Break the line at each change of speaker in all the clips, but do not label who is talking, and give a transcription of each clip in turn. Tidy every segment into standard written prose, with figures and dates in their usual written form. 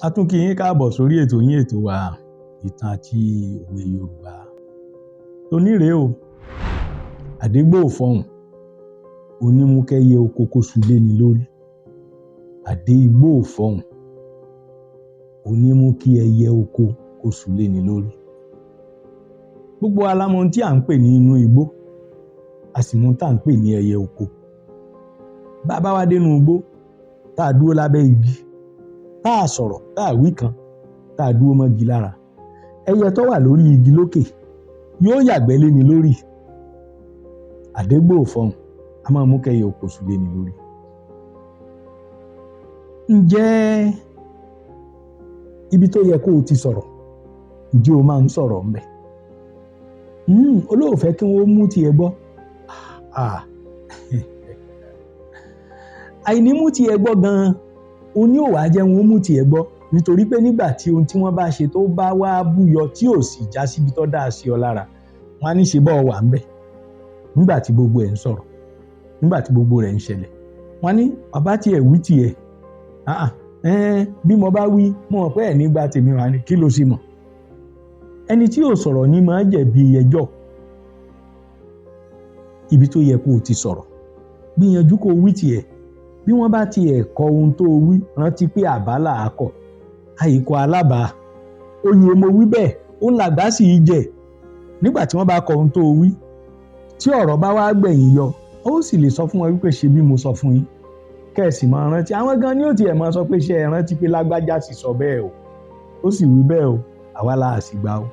A tún kí yín káàbọ̀ sórí ètò yín, ètò wa, ìtàn àti òwe Yorùbá. Tòní rèé o, àdégbò fọhùn, onímúkẹ́yẹ oko kó sulé ni lórí. Àdé igbó ò fọhùn, onímú kí ẹyẹ oko kó sulé ni lórí. Gbogbo wa la mọ ohun tí à ń pè ní inú igbó, a sì mọ ohun tá à ń pè ní ẹyẹ oko. Bá a bá wá dénú igbó, tá a dúró lábẹ́ igi, tá a sọ̀rọ̀, tá a wí kan, tá a dúró mọ́gi lára, ẹyẹ tó wà lórí igi lókè yóò yàgbẹ́ lé ni lórí. Àdégbò fọhùn a máa mú kẹ́yẹ oko sulé ni lórí. Ǹjẹ́ ibi tó yẹ kó o ti sọ̀rọ̀, ǹjẹ́ o máa ń sọ̀rọ̀ ńbẹ̀? Olóòfẹ́ kí wọ́n mú tiẹ̀ gbọ́. Àìní mú tiẹ̀ gbọ́ gan-an, òun ni ó wàá jẹ́ wọn ó mú tiẹ̀ gbọ́, nítorí pé nígbà tí ohun tí wọ́n bá ṣe tó bá wá búyọ tí ò sì já síbi tó dáa sí ọ lára, wọ́n á ní ṣe bọ́ ọ wà ńbẹ̀ nígbà tí gbogbo ẹ̀ ń sọ̀rọ̀, nígbà tí gbogbo rẹ̀ ń ṣẹlẹ̀. Wọ́n á ní bàbá tiẹ̀ wí tiẹ̀. Bí mo bá wí, mo mọ̀ pé ẹ̀ nígbà tèmi wà ní kí ló sì mọ̀. Ẹni tí ò sọ̀rọ̀ ní máa jẹ̀bi ẹjọ́. Ibi tó yẹ kó o ti sọ̀rọ̀, gbìyànjú kó o wí tiẹ̀. Bí wọ́n bá tiẹ̀ kọ ohun tó o wí, rántí pé àbá là á kọ̀, àìkọ alábàá. Oyè mo wí bẹ́ẹ̀, ó ń làgbá sì í jẹ. Nígbà tí wọ́n bá kọ ohun tó o wí, tí ọ̀rọ̀ bá wá gbẹ̀yìn yọ, ó sì lè sọ fún wọn wípé ṣe bí mo sọ fún yín. Kẹ́ ẹ sì máa rántí, àwọn gan ni ó tiẹ̀ máa sọ pé ṣé ẹ rántí pé lágbájá sì sọ bẹ́ẹ̀ o, ó sì wí bẹ́ẹ̀ o, àwa la sì gbà o.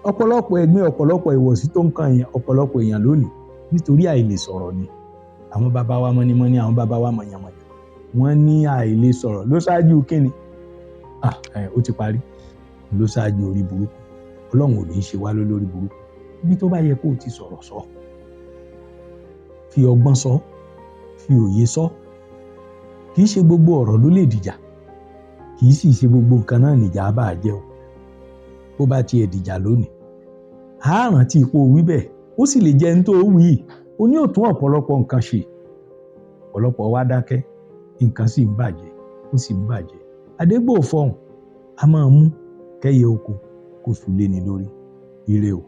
Ọ̀pọ̀lọpọ̀ ẹ̀gbin, ọ̀pọ̀lọpọ̀ ìwọ̀sí tó ń kan èèyàn, ọ̀pọ̀lọpọ̀ èèyàn lónìí nítorí àìlè sọ̀rọ̀ ni. Àwọn bàbá wa mọ́nímọ́ní, àwọn bàbá wa mọ̀yànmọ̀yàn, wọ́n ní àìlè sọ̀rọ̀ ló ṣáájú kíni? Ó ti parí. Ló ṣáájú orí burúkú. Ọlọ́run ò ní í ṣe wá lólórí burúkú. Ibi tó bá yẹ kó o ti sọ̀rọ̀ sọ. Fi ọgbọ́n sọ, fi òye sọ. Kì í ṣe gbogbo ọ̀rọ̀ ló lè dìjà. Kì í sì ṣe gbogbo nǹkan náà nìjà bá jẹ́ o. Bó bá tiẹ̀ dìjà lónìí, a rántí ipò wí bẹ́ẹ̀, ó sì lè jẹ́ ẹni tó wí. Ó ní òtún ọ̀pọ̀lọpọ̀ nǹkan ṣe. Ọ̀pọ̀lọpọ̀ wá dákẹ́, nǹkan sì ń bàjẹ́, ó sì ń bàjẹ́. Àdégbò fọhùn a máa mú kẹ́yẹ oko kó sulé ni lórí. Ire o.